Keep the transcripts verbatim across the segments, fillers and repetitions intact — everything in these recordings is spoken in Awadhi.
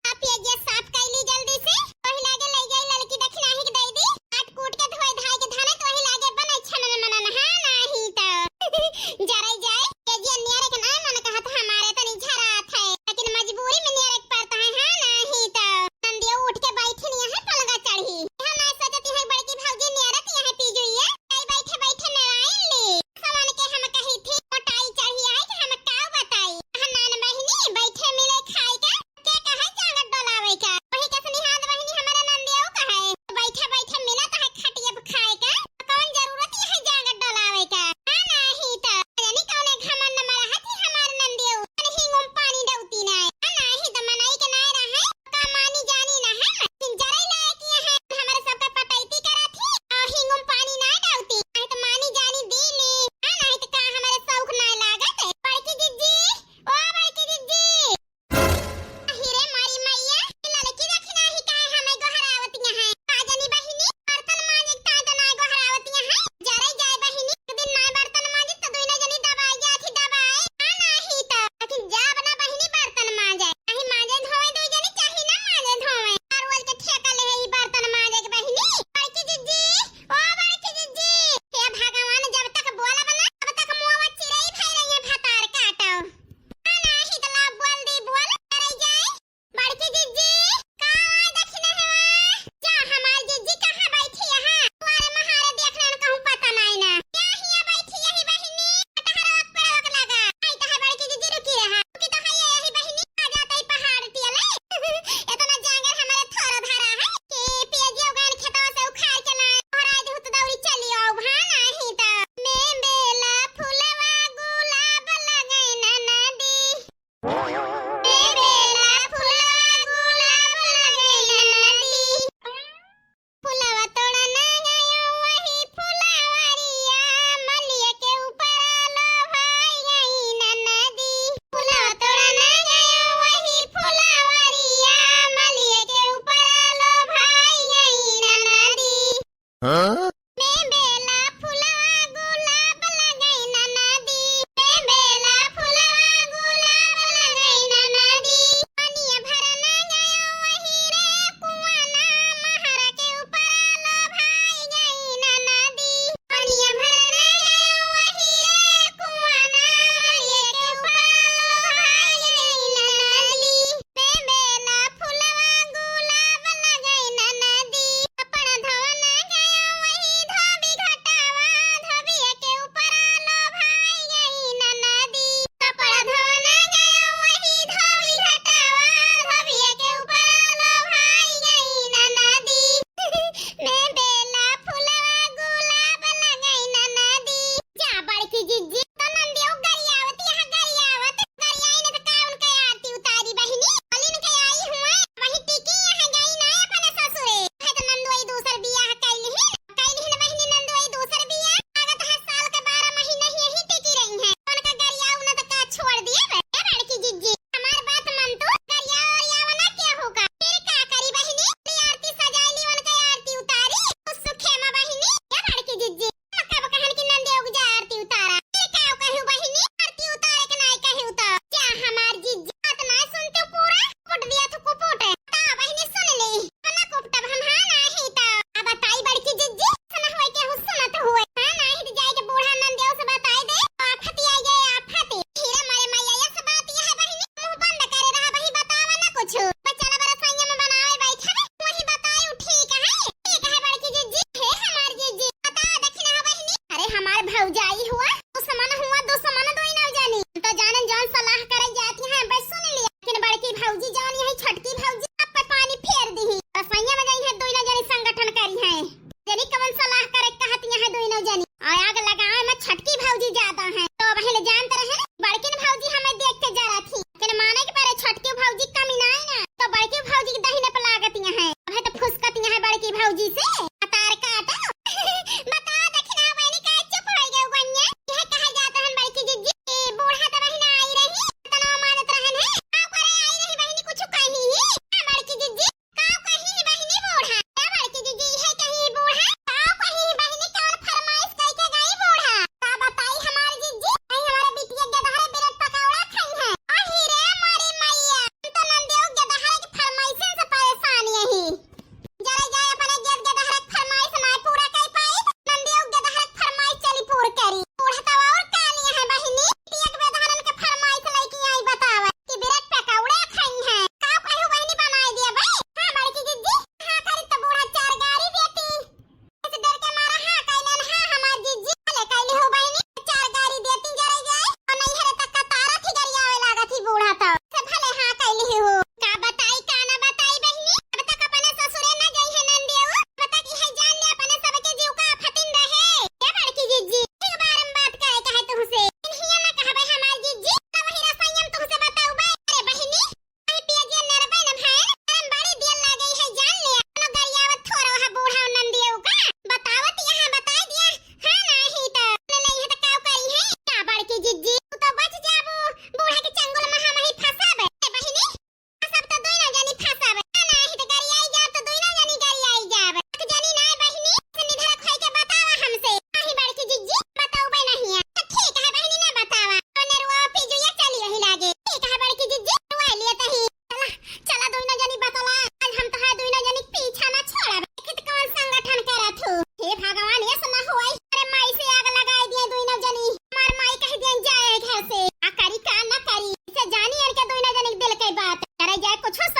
आप ये जे साफ कैली जल्दी से, वही लागे ले जाई ललकी दक्षिणा ही के दे दी। काट कूट के धोए धाए के धने तो वही लागे बने छनन मनन, हाँ नाही तो। जराई जाए, के जे नियरे के ना मन कहत हमारे तनी झरात है, लेकिन मजबूरी में नियरे के पड़ता है, हाँ नाही तो। नंदिया उठ के बैठी नहीं है पलंगा चढ़ी। हम ना सोचती है बड़की भौजी नियरत यहाँ पी जुइए। आई बैठे बैठे नराइन ली। सवन के हम कही थी, मोटाई चढ़ी आई कि हम का बताई। हनान बहिनी बैठे मिले खाए के, के कहे जांगर डोलावे के।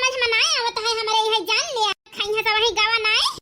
समझ में नाय आवत है हमरे, यही जान लिया। खाई है सब वही गवा नाय।